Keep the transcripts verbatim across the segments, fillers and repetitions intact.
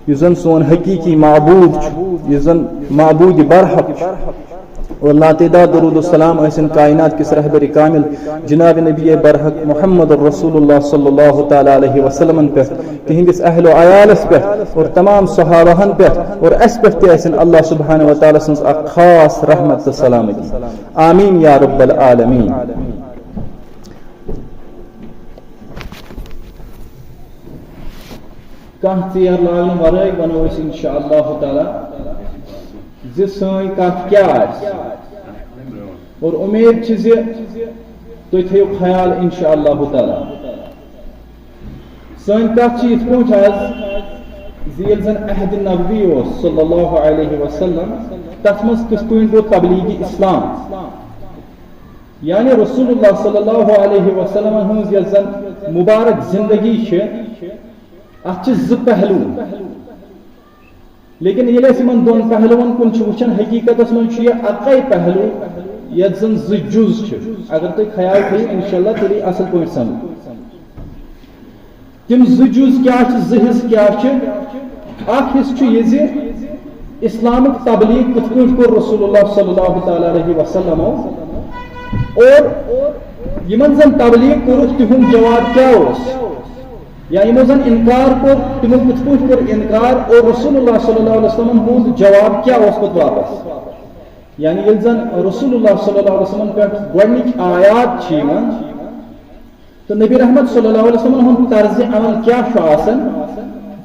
یُس زن سون حقیقی معبود چھُ، یُس زن معبود برحق چھُ، اور لاتعداد درود و سلام ٲسِن کائنات کِس رہبر کامل جناب نبی برحق محمد رسول اللہ صلی اللہ تعالیٰ علیہ وسلمن پٮ۪ٹھ، تِہنٛدِس اہل و عیالس پٮ۪ٹھ اور تمام صحابہن پٮ۪ٹھ اور اسہِ پٮ۪ٹھ تہِ ٲسِن اللہ سبحانہ و تعالیٰ سٕنٛز اکھ خاص رحمت تہٕ سلامتی۔ آمین یا رب العالمین۔ کانٛہہ ژیر لاگنہٕ ورٲے ونو أسۍ انشاء اللہ تعالیٰ زِ سٲنۍ کتھ کیٛاہ آسہِ۔ اور اُمید چھِ زِ تُہۍ تھٲیِو خیال انشاء اللہ تعالیٰ۔ سٲنۍ کتھ چھِ یِتھ پٲٹھۍ آز زِ ییٚلہِ زن عہد نبوی اوس صلی اللہ علیہ وسلم، تتھ منٛز کِتھ پٲٹھۍ گوٚو تبلیغ اسلام؟ یعنی رسول اللہ صلی اللہ علیہ وسلم ہٕنٛز یۄس زن مبارک زندگی چھِ، اتھ چھِ زٕ پہلو۔ لیکن ییٚلہِ أسۍ یِمن دۄن پہلوَن کُن چھِ وٕچھان، حقیقتس منٛز چھُ یہِ اَکَے پہلو، یَتھ زَن زٕ جُز چھِ۔ اگر تُہۍ خیال تھٲیِو، انشاءاللہ تیٚلہِ یی اَصٕل پٲٹھۍ سَمٕجھ۔ تِم زٕ جُز کیٛاہ چھِ، زٕ حصہٕ کیٛاہ چھِ؟ اَکھ حصہٕ چھُ یہِ زِ اِسلامُک تبلیغ کِتھ پٲٹھۍ کوٚر رسول اللہ صلی اللہ تعالیٰ علیہ وسلمو، اور یِمن زَن تبلیغ کوٚرُکھ، تِہُنٛد جواب کیٛاہ اوس؟ یا یِمو زن انکار کوٚر، تِمو کِتھ پٲٹھۍ کوٚر انکار؟ اور رسول اللہ صلی اللہ علیہ وسلم ہُنٛد جواب کیٛاہ اوس پتہٕ واپس؟ یعنی ییٚلہِ زن رسول اللہ صلی اللہ علیہ وسلم پٮ۪ٹھ گۄڈنِچ آیات چھِ یِوان، تہٕ نبی رحمت صلی اللہ علیہ وسلم ہُنٛد طرزِ عمل کیٛاہ چھُ آسان؟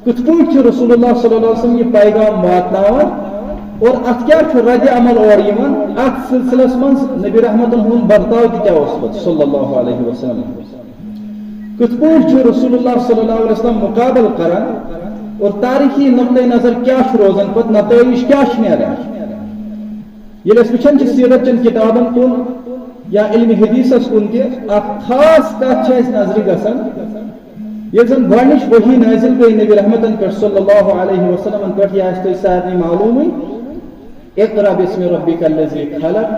کِتھ پٲٹھۍ چھُ رسول اللہ صلی اللہ علیہ وسلم یہِ پیغام واتناوان؟ اور اتھ کیٛاہ چھُ رد عمل اورٕ یِوان؟ اتھ سلسلس منٛز نبی رحمتن ہُنٛد برتاو تہِ کیٛاہ اوس پتہٕ صلی اللہ علیہ وسلم؟ کِتھ پٲٹھۍ چھُ رسول اللہ صلی اللہ علیہ وسلم مقابلہٕ کران اور تاریخی نقطہ نظر کیٛاہ چھُ روزان، پتہٕ نتائج کیٛاہ چھِ نیران؟ ییٚلہِ أسۍ وٕچھان چھِ سیرت چٮ۪ن کِتابن کُن یا علم حدیثس کُن تہِ، اکھ خاص کتھ چھِ اَسہِ نظرِ گژھان، ییٚلہِ زن گۄڈٕنِچ وحی نازل گٔے نبی رحمتن پٮ۪ٹھ صلی اللہ علیہ وسلمن پٮ۪ٹھ، یہِ آسہِ تۄہہِ سارنٕے معلومٕے، اقرأ باسم ربك الذي خلق،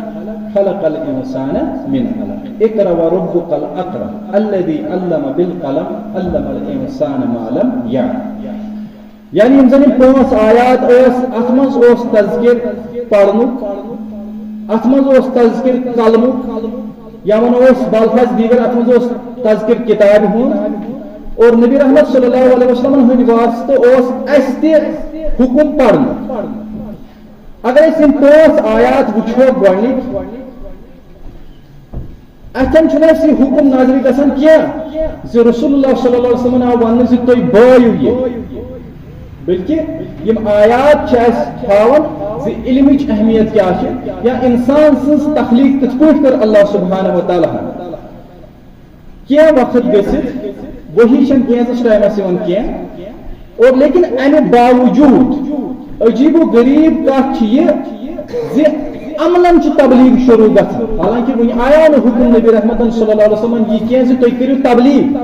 خلق الإنسان من علق، اقرأ وربك الأكرم، الذي علم بالقلم، علم الإنسان ما لم يعلم۔ یعنی یِم زن یِم پانٛژھ آیات ٲس، اتھ منٛز اوس تذکر پرنُک، اتھ منٛز اوس تذکر قلمُک، یا ونو أسۍ بالفاظ دیگر، اتھ منٛز اوس تذکر کتابہِ ہُنٛد، اور نبی رحمت صلی اللہ علیہ وسلمن ہٕنٛدِ واسطہٕ اوس اسہِ تہِ حکم پرنُک۔ اگر أسۍ یِم پانٛژھ آیات وٕچھو گۄڈٕنِکۍ، اتٮ۪ن چھُنہٕ اَسہِ یہِ حُکم نظرِ گژھان کینٛہہ زِ رسول اللہ صلی اللہ علیہ وسلمن آو وننہٕ زِ تُہۍ بٲیِو یہِ، بلکہِ یِم آیات چھِ اَسہِ ہاوان زِ علمٕچ اہمیت کیٛاہ چھِ یا انسان سٕنٛز تخلیق کِتھ پٲٹھۍ کٔر اللہ سبحانہ و تعالیٰ ہن۔ کینٛہہ وقت گٔژھِتھ وحی چھَنہٕ کینٛژَس ٹایمَس یِوان کینٛہہ۔ اور لیکن اَمہِ باوجوٗد عجیٖب و غریٖب کَتھ چھِ یہِ زِ عملاً چھِ تبلیغ شروٗع گژھان۔ حالانکہ وٕنہِ آیو نہٕ حُکم نبی رحمتن صلی اللہ علیہ وسلمن یہِ کینٛہہ زِ تُہۍ کٔرِو تبلیغ،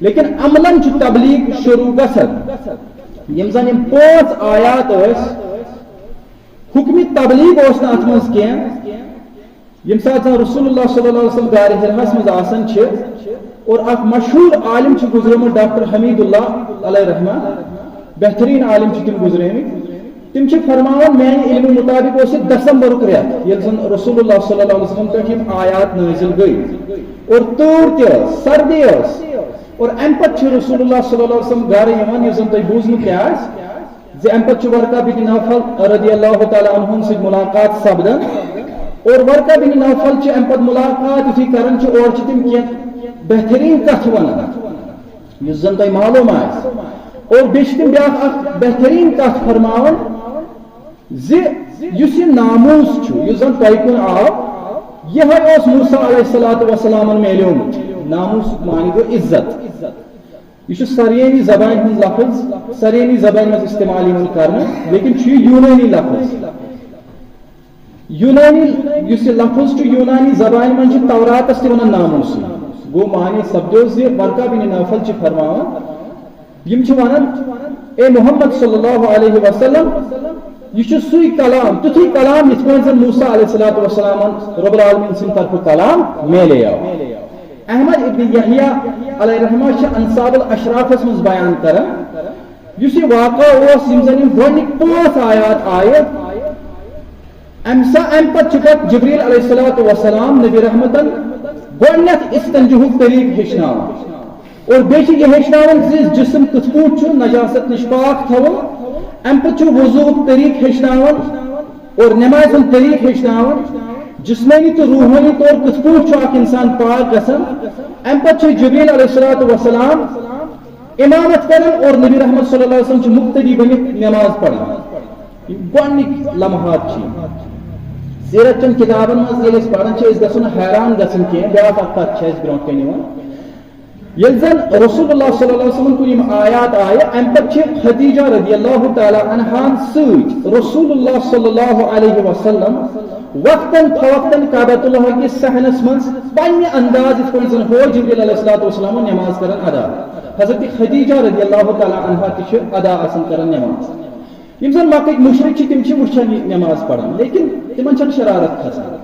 لیکن عملاً چھِ تبلیغ شروٗع گژھان۔ یِم زَن یِم پانٛژھ آیات ٲسۍ، حُکمِ تبلیغ اوس نہٕ اَتھ منٛز کینٛہہ۔ ییٚمہِ ساتہٕ زن رسول اللہ صلی اللہ علیہ وسلم غارِ حراہس منٛز آسان چھِ اور اکھ مشہوٗر عالم چھُ گُزریومُت ڈاکٹر حمید اللہ علیہ رحمہ، بہتریٖن عالم چھِ تِم گُزریمٕتۍ۔ تِم چھِ فرماوان، میانہِ علمہٕ مُطابِق اوس یہِ دسمبرُک رٮ۪تھ، ییٚلہِ زن رسول اللہ صلی اللہ علیہ وسلم پٮ۪ٹھ یِم آیات نٲزِل گٔے اور تۭر تہِ ٲس، سردی ٲس۔ اور امہِ پتہٕ چھُ رسول اللہ صلی اللہ علیہ وسلم گرٕ یِوان، یُس زن تۄہہِ بوٗزمُت تہِ آسہِ۔ زِ امہِ پتہٕ چھُ ورقہ بن نوفل رضی اللہ تعالیٰ عنہن سۭتۍ ملاقات سپدان۔ اور ورقہ بن نوفل چھِ امہِ پتہٕ ملاقات یُتھُے کران چھِ، اورٕ چھِ تِم کینٛہہ بہتریٖن کتھٕ ونان، یُس زن تۄہہِ معلوم آسہِ۔ اور بیٚیہِ چھِ تِم بیٛاکھ اکھ بہتریٖن کتھ فرماوان زِ یُس یہِ ناموٗس چھُ، یُس زن تۄہہِ کُن آو، یِہوٚے اوس موسیٰ علیہ الصلوۃ والسلامن میلیومُت۔ ناموٗسُک معنی گوٚو عزت۔ یہِ چھُ سرینی زبانہِ ہُنٛد لفظ، سرینی زبانہِ منٛز استعمال یِوان کرنہٕ، لیکن چھُ یہِ یوٗنٲنی لفظ۔ یوٗنٲنی، یُس یہِ لفظ چھُ، یوٗنٲنی زبانہِ منٛز چھِ توراتس تہِ ونان ناموٗسٕے۔ گوٚو معنی سپدیو زِ ورقہ بن نوفل چھِ فرماوان، یِم چھِ ونان، اے محمد صلی اللہ علیہ وسلم، یہِ چھُ سُے کلام، تیُتھُے کلام یِتھ پٲٹھۍ زن موسیٰ علیہ الصلوۃ والسلامن رب العالمین سٕنٛدِ طرفہٕ کلام میلیو۔ احمد ابن یحییٰ علیہ رحمہ چھِ انساب الاشرافس منٛز بیان کران یُس یہِ واقعہ اوس، یِم زَن یِم گۄڈٕنِکۍ پانٛژھ آیات آیہِ، اَمہِ سا-، اَمہِ پَتہٕ چھِ پَتہٕ جبریل علیہ الصلوۃ والسلام نبی رحمتن گۄڈٕنٮ۪تھ استنجہُک طریٖقہٕ ہیٚچھناوان۔ اور بیٚیہِ چھِ یہِ ہیٚچھناوان زِ جسم کِتھ پٲٹھۍ چھُ نجاست نِش پاک تھاوُن۔ اَمہِ پَتہٕ چھُ وضوٗہُک طریٖقہٕ ہیٚچھناوان اور نمازِ ہُنٛد طریٖقہٕ ہیٚچھناوان۔ جسمٲنی تہٕ روحٲنی طور کِتھ پٲٹھۍ چھُ اکھ اِنسان پاک گژھان۔ اَمہِ پَتہٕ چھِ جبریل علیہ الصلوۃ والسلام امامت کران اور نبی رحمت صلی اللہ علیہ وسلم چھِ مقتدی بٔنِتھ نماز پران۔ یِم گۄڈٕنِکۍ لمحات چھِ یِم۔ سیرت چٮ۪ن کِتابن منٛز ییٚلہِ أسۍ پران چھِ، أسۍ گژھو نہٕ حیران گژھٕنۍ کینٛہہ۔ بیٛاکھ اکھ کتھ چھِ اَسہِ برونٛٹھ کَنہِ یِوان۔ ییٚلہِ زن رسول اللہ صلی اللہ علیہ وسلم کُن یِم آیات آیہِ، اَمہِ پتہٕ چھِ خدیجہ رضی اللہ تعالیٰ عنہان سۭتۍ رسول اللہ صلی اللہ علیہ وسلم وقتاً فوقتاً کعبۃ اللہ کِس صحنس منٛز پننہِ انداز، یِتھ پٲٹھۍ زن ہو جبریل علیہ الصلوۃ والسلام نماز کران ادا۔ حضرت خدیجہ رضی اللہ تعالیٰ عنہا تہِ چھِ ادا آسان کران نماز۔ یِم زن مکٕکۍ مُشرِک چھِ، تِم چھِ وٕچھان یہِ نماز پران، لیکن تِمن چھنہٕ شرارت کھسان۔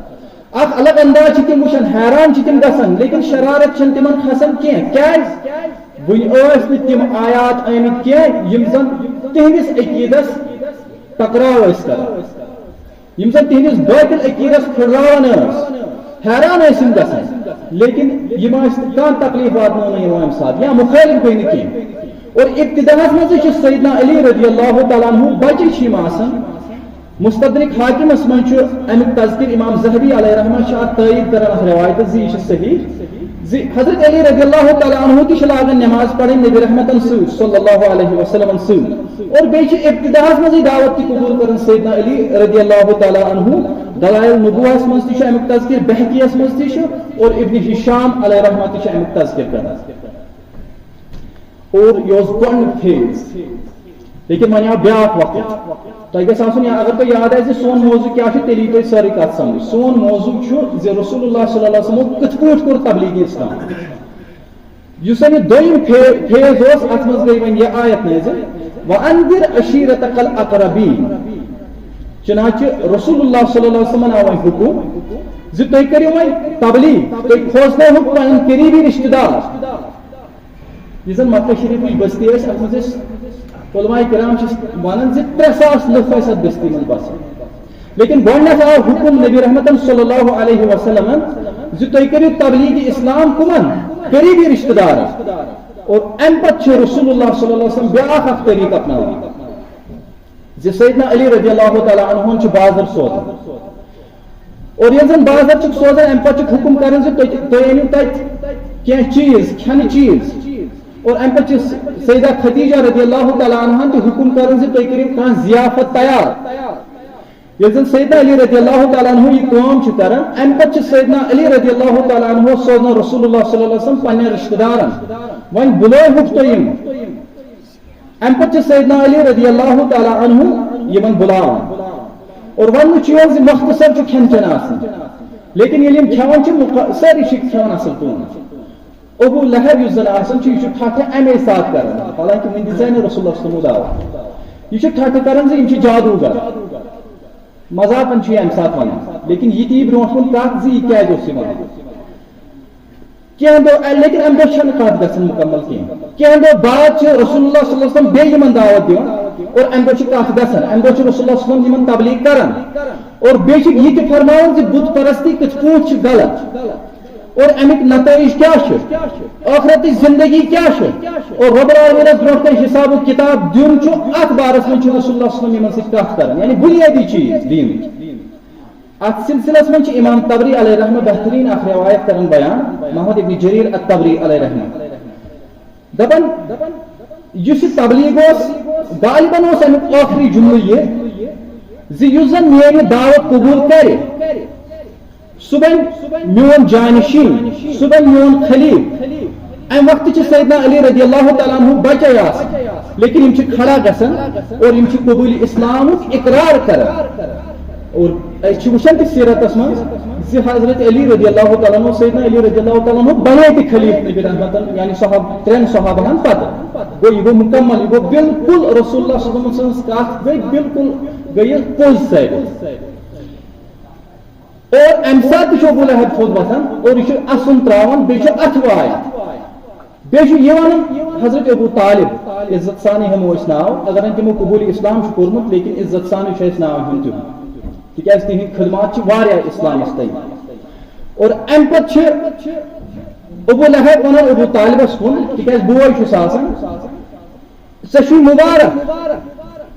اکھ الگ انداز چھِ تِم وٕچھان، حیران چھِ تِم گژھان، لیکن شرارت چھنہٕ تِمن کھسان کینٛہہ۔ کیازِ؟ وٕنہِ ٲسۍ نہٕ تِم آیات آمٕتۍ کینٛہہ، یِم زن تِہنٛدِس عقیدس ٹکراو ٲسۍ کران، یِم زن تِہنٛدِس باطل عقیدس پھٕٹراوان ٲسۍ۔ حیران ٲسۍ یِم گژھان، لیکن یِم ٲسۍ نہٕ کانٛہہ تکلیف واتناونہٕ یِوان اَمہِ ساتہٕ یا مُخٲلف گٔے نہٕ کینٛہہ۔ اور ابتداہس منٛزٕے چھِ سیدنا علی رضی اللہ تعالیٰ عنہ بچہِ چھِ یِم آسان۔ مستدرک حاکمس منٛز چھُ اَمیُک تذکر، امام ذہبی علیہ رحمہ چھُ اتھ تٲیید کران اتھ روایتس زِ یہِ چھِ صحیح۔ زِ حضرت علی رضی اللہ تعالیٰ عنہ تہِ چھِ لاگان نماز پرٕنۍ نبی رحمتن سۭتۍ صلی اللہ علیہ وسلمن سۭتۍ۔ اور بیٚیہِ چھِ ابتداہس منٛزٕے دعوت تہِ قبول کران سیدنا علی رضی اللہ تعالیٰ عنہ۔ دلائل نبوہس منٛز تہِ چھُ اَمیُک تذکر، بہقیس منٛز تہِ چھُ، اور ابن ہشام علیہ رحمہ تہِ چھُ اَمیُک تذکر کران۔ اور یہِ اوس گۄڈٕنیُک phase۔ لیکن وۄنۍ آو بیٛاکھ وقت۔ تۄہہِ گژھِ آسُن یا-، اگر تۄہہِ یاد آسہِ زِ سون موضوع کیٛاہ چھُ، تیٚلہِ یی تۄہہِ سٲرٕے کَتھ سمجھ۔ سون موضوع چھُ زِ رسول اللہ صلی اللہ علیہ وسلمو کِتھ پٲٹھۍ کوٚر تبلیغ اسلام۔ یُس زَن یہِ دوٚیِم phase اوس، اَتھ منٛز گٔے وۄنۍ یہِ آیت نازل، "وَأَنذِرْ عَشِيرَتَكَ الْأَقْرَبِينَ۔" چنانچہ رسول اللہ صلی اللہ علیہ وسلمن آو وۄنۍ حکم زِ تُہۍ کٔرِو وۄنۍ تبلیغ، تُہۍ کھوژنٲوہُکھ پنٕنۍ قریبی رشتہٕ دار۔ یُس زَن مکہ شریفٕچ بستی ٲسۍ، اَتھ منٛز ٲسۍ علماء کرام چھِ وَنان زِ ترٛےٚ ساس لُکھ ٲسۍ اَتھ بستی منٛز بسان۔ لیکن گۄڈٕنیتھ آو حکم نبی رحمتن صلی اللہ علیہ وسلمن زِ تُہۍ کٔرِو تبلیغ اسلام کُمن؟ قریبی رشتہٕ دارن۔ اور اَمہِ پتہٕ چھُ رسول اللہ صلی اللہ علیہ وسلم بیٛاکھ اکھ طریٖقہٕ اپناوان زِ سیدنا علی رضی اللہ تعالیٰ عنہُن چھُ بازر سوزان۔ اور ییٚلہِ زن بازر چھُکھ سوزان، اَمہِ پتہٕ چھُکھ حکم کران زِ تُہۍ، تُہۍ أنِو تتہِ کینٛہہ چیٖز، کھٮ۪نہٕ چیٖز۔ اور اَمہِ پتہٕ چھِ سیدہ خدیجہ رضی اللہ تعالیٰ عنہن تہِ حکم کران زِ تُہۍ کٔرِو کانٛہہ ضیافت تیار۔ ییٚلہِ زن سیدنا علی رضی اللہ تعالیٰ عنہ یہِ کٲم چھُ کران، اَمہِ پتہٕ چھِ سیدنا علی رضی اللہ تعالیٰ عنہ سوزان رسول اللہ صلی اللہ علیہ وسلم پننٮ۪ن رشتہٕ دارن، وۄنۍ بُلٲوہُکھ تُہۍ یِم۔ اَمہِ پتہٕ چھِ سیدنا علی رضی اللہ تعالیٰ عنہ یِمن بُلاوان۔ اور وننہٕ چھُ یِوان زِ مختصر چھُ کھٮ۪ن چٮ۪ن آسان، لیکن ییٚلہِ یِم کھٮ۪وان چھِ، مُکا-، سٲری چھِ کھٮ۪وان اصل پٲٹھۍ۔ ابو لہب یُس زن آسان چھُ، یہِ چھُ ٹھٹھٕ امے ساتہٕ کران، حالانکہ وُنہِ دِژے نہٕ رسول اللہ صلی اللہ علیہ وسلم دعوت۔ یہِ چھُ ٹھٹھٕ کران زِ یِم چھِ جادوگر، مذاقن چھُ یہِ امہِ ساتہٕ ونان، لیکن یہِ تہِ یی برونٛٹھ کُن کتھ زِ یہِ کیازِ اوس یہِ ونان۔ کینٛہہ دۄہ، لیکن امہِ دۄہ چھنہٕ کتھ گژھان مکمل کینٛہہ۔ کینٛہہ دۄہ بعد چھِ رسول اللہ صلی اللہ علیہ وسلم بیٚیہِ یِمن دعوت دِوان اور امہِ دۄہ چھِ کتھ گژھان، امہِ دۄہ چھُ رسول اللہ صلی اللہ علیہ وسلم یِمن تبلیغ کران۔ اور بیٚیہِ چھِ یہِ تہِ فرماوان زِ بت پرستی کِتھ پٲٹھۍ چھِ غلط اور امیُک نتائج کیٛاہ چھُ، ٲخرتٕچ زندگی کیٛاہ چھِ، اور رب العالمینس برونٛٹھ کنہِ حساب و کتاب دیُن چھُ، اتھ بارس منٛز چھُ رسول اللہ صلی اللہ علیہ وسلم یِمن سۭتۍ کتھ کران، یعنی بنیٲدی چیٖز دینٕکۍ۔ اتھ سلسلس منٛز چھِ امام طبری علیہ رحمہ بہترین اکھ روایت کران بیان، محمد ابن جریر الطبری علیہ رحمہ۔ دپان، یُس یہِ تبلیغ اوس، غالباً اوس امیُک ٲخری جملہٕ یہِ زِ یُس زن میٲنۍ دعوت قبول کرِ، سُہ بنہِ میون جانشین، سُہ بنہِ میون خلیل۔ امہِ وقتہٕ چھِ سیدنا علی رضی اللہ تعالیٰ عنہ بچے آسان، لیکن یِم چھِ کھڑا گژھان اور یِم چھِ قبول اسلامُک اقرار کران۔ اور أسۍ چھِ وٕچھان تہِ سیرتس منٛز زِ حضرت علی رضی اللہ تعالیٰ عنہ، سیدنا علی رضی اللہ تعالیٰ عنہ بنے تہِ خلیفہ نبی رحمتن، یعنی صحاب-، ترٛٮ۪ن صحابہن پتہٕ۔ گوٚو، یہِ گوٚو مکمل، یہِ گوٚو بالکل رسول اللہ صلی اللہ علیہ وسلم سٕنٛز کتھ گٔے بالکل، گٔے یہِ پوٚز ثٲبت۔ اور امہِ ساتہٕ تہِ چھُ ابو لہب تھوٚد وۄتھان اور یہِ چھُ اسُن تراوان، بیٚیہِ چھُ اتھٕ وایان۔ بیٚیہِ چھُ یہِ وَنان حضرت ابو طالب، عزت سانٕے ہٮ۪مو أسۍ ناو، اگر نہٕ تِمو قبوٗل اسلام چھُ کوٚرمُت، لیکن عزت سانٕے چھُ اَسہِ ناو ہیوٚن تِہُنٛد، تِکیٛازِ تِہِنٛدۍ خدمات چھِ واریاہ اسلامس تام۔ اور اَمہِ پتہٕ چھِ ابو لہب ونان ابو طالبس کُن، تِکیٛازِ بوے چھُس آسان، ژےٚ چھُے مُبارک،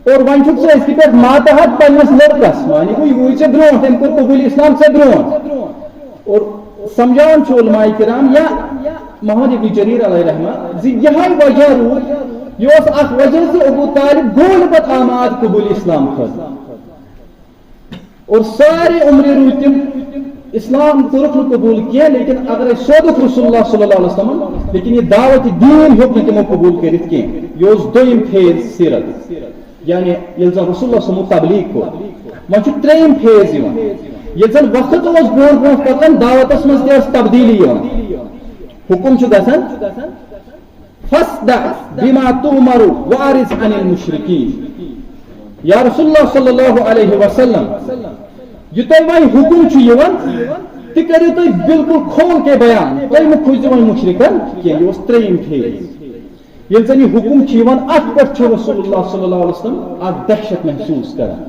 اور وۄنۍ چھُکھ ژٕ أزکہِ پٮ۪ٹھ ماتحت پننِس لڑکس، معنی گوٚو، یہِ گوٚوُے ژےٚ برونٛٹھ، أمۍ کوٚر قبوٗل اسلام ژےٚ برونٛٹھ۔ اور سمجھاوان چھُ علماء کرام یا محمد ابن جریر علیہ رحمہ زِ یِہوٚے وجہ روٗد، یہِ اوس اکھ وجہ زِ ابو طالب گوٚو نہٕ پتہٕ آماد قبوٗل اسلام خٲطرٕ۔ اور سارے عمرِ روٗدۍ تِم، اسلام کوٚرُکھ نہٕ قبوٗل کینٛہہ، لیکن اگرے سوزُکھ رسول اللہ صلی اللہ علیہ وسلم، لیکن یہِ دعوت دیٖن ہیوٚک نہٕ تِمو قبوٗل کٔرِتھ کینٛہہ۔ یہِ اوس دوٚیِم فیز سیرت، یعنی ییٚلہِ زن رسول اللہ صلی اللہ علیہ وسلم تبلیغ کوٚر۔ وۄنۍ چھُ ترٛیٚیِم فیز یِوان، ییٚلہِ زن وقت اوس برونٛٹھ برونٛٹھ پکان، دعوتس منٛز تہِ ٲس تبدیٖلی یِوان۔ حُکُم چھُ گژھان، فاصدع بما تؤمر واعرض عن المشرکین۔ یا رسول اللہ صلی اللہ علیہ وسلم، یہِ تۄہہِ وۄنۍ حُکُم چھُ یِوان، تہِ کٔرِو تُہۍ بالکل کھول کے بیان، تُہۍ مہٕ کھوٗژِو وۄنۍ مُشرِکن کینٛہہ۔ یہِ اوس ترٛیٚیِم فیز۔ ییٚلہِ زن یہِ حُکُم چھُ یِوان، اتھ پٮ۪ٹھ چھُ رسول اللہ صلی اللہ علیہ وسلم اکھ دہشت محسوٗس کران۔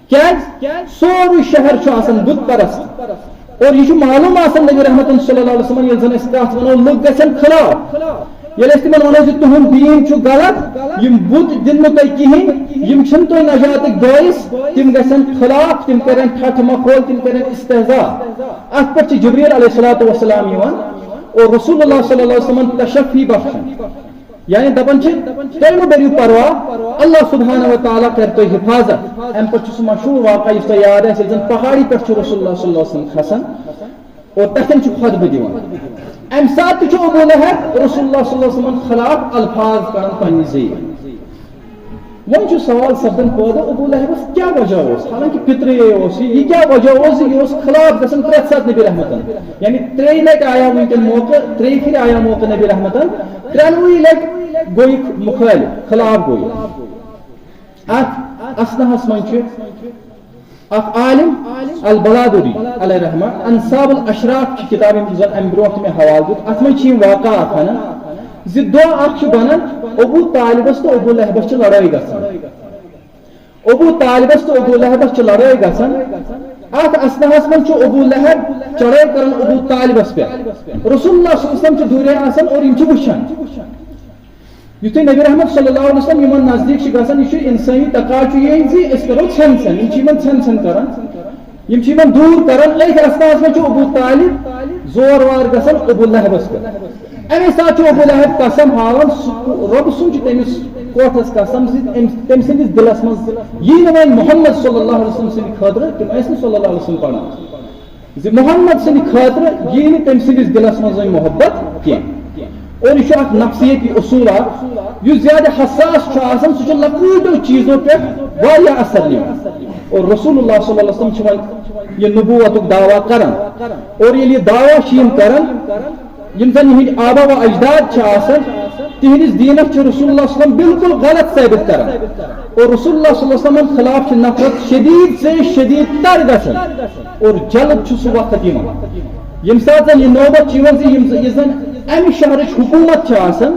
کیازِ؟ سورُے شہر چھُ آسان بُت پرست۔ اور یہِ چھُ معلوٗم آسان نبی رحمتن صلی اللہ علیہ وسلم، ییٚلہِ زن أسۍ کتھ ونو، لُکھ گژھن خلاف۔ ییٚلہِ أسۍ تِمن ونو زِ تُہُنٛد دیٖن چھُ غلط، یِم بُت دِن نہٕ تۄہہِ کِہیٖنۍ، یِم چھِنہٕ تۄہہِ نجاتٕکۍ بٲعث، تِم گژھن خلاف، تِم کرن ٹھٹھ مخول، تِم کرن استہزاء۔ اتھ پٮ۪ٹھ چھِ جبریل علیہ الصلوۃ والسلام یِوان اور رسول اللہ صلی اللہ علیہ وسلم تشفی بخشان۔ یعنی دپان چھِ، تُہۍ مہٕ بٔرِو پرواہ، اللہ سبحانہ و تعالیٰ کرِ تۄہہِ حفاظت۔ امہِ پتہٕ چھُ سُہ مشہوٗر واقعہ یُس تۄہہِ یاد آسہِ، ییٚلہِ زن پہاڑی پٮ۪ٹھ چھُ رسول اللہ صلی اللہ علیہ وسلم کھسان اور تتھٮ۪ن چھُ خطبہٕ دِوان۔ امہِ ساتہٕ تہِ چھُ ابو لہب رسول اللہ صلی اللہ علیہ وسلم خلاف الفاظ کران پننہِ ذٔریعہٕ۔ وۄنۍ چھُ سوال سپدان پٲدٕ، ابو لہبس کیٛاہ وجہ اوس؟ حالانکہ پِترٕے اوس یہِ، یہِ کیٛاہ وجہ اوس زِ یہِ اوس خلاف گژھان پرٛٮ۪تھ ساتہٕ نبی رحمتن؟ یعنی ترٛیٚیہِ لٹہِ آیاو وٕنکٮ۪ن موقعہٕ، ترٛیٚیہِ پھِرِ آیاو موقعہٕ نبی رحمتن، ترٛٮ۪نوٕے لٹہِ گوٚو یہِ مُخٲلِف، خلاف گوٚو یہِ۔ اتھ اثناہس منٛز چھِ اکھ عالم البلادری علیہ رحمہ، انساب الاشراف چھِ کِتاب، ییٚمِس زن امہِ برونٛہہ تہِ مےٚ حوالہٕ دیُت، اتھ منٛز چھِ یِم واقعہ اکھ ونان زِ دۄہ اکھ چھُ بنان، ابو طالبس تہٕ ابو لہبس چھِ لڑٲے گژھان۔ ابو طالبس تہٕ ابو لہبس چھِ لڑٲے گژھان۔ اتھ اثناہس منٛز چھُ ابو لہب چڑٲے کران ابو طالبس پٮ۪ٹھ۔ رسول اللہ صلی اللہ علیہ وسلم چھِ دوٗرے آسان اور یِم چھِ وٕچھان۔ یُتھُے نبی رحمت صلی اللہ علیہ وسلم یِمن نزدیٖک چھِ گژھان، یہِ چھُ انسٲنی تقاضہٕ چھُ یہِ زِ أسۍ کرو ژھٮ۪ن ژھٮ۪ن، یِم چھِ یِمن ژھٮ۪ن ژھٮ۪ن کران، یِم چھِ یِمن دوٗر کران۔ أتھۍ اثناہس منٛز چھُ ابو طالب زور وار گژھان ابو لہبس پٮ۪ٹھ۔ اَمے ساتہٕ چھُ ابو لہب قسم ہاوان، سُہ رۄب سُنٛد چھُ تٔمِس کوٹھس قسم زِ أمۍ، تٔمۍ سٕنٛدِس دِلس منٛز یی نہٕ وۄنۍ محمد صلی اللہ علیہ وسلم سٕنٛدِ خٲطرٕ، تِم ٲسۍ نہٕ صلی اللہ علیہ وسلم پران، زِ محمد سٕنٛدِ خٲطرٕ یی نہٕ تٔمۍ سٕنٛدِس دِلس منٛز وۄنۍ محبت کینٛہہ۔ اور یہِ چھُ اکھ نفسیٲتی اصوٗل اکھ، یُس زیادٕ حساس چھُ آسان، سُہ چھُ لۄکوٗٹیو چیٖزو پٮ۪ٹھ واریاہ اثر نِوان۔ اور رسول اللہ صلی اللہ علیہ وسلم چھُ وۄنۍ یہِ نبوتُک دعویٰ کران۔ اور ییٚلہِ یہِ دعویٰ چھِ یِم کران، یِم زن یِہنٛدۍ آبا و اجداد چھِ آسان، تِہنٛدِس دیٖنس چھُ رسول اللہ صلی اللہ علیہ وسلم بالکل غلط ثٲبت کران۔ اور رسول اللہ صلی اللہ علیہ وسلمن خلاف چھِ نفرت شدیٖد سے شدیٖد تر گژھان۔ اور جلد چھُ سُہ وقت یِوان، ییٚمہِ ساتہٕ زن یہِ نوبت چھِ یِوان زِ یِم زن، یُس زن امہِ شہرٕچ حکوٗمت چھِ آسان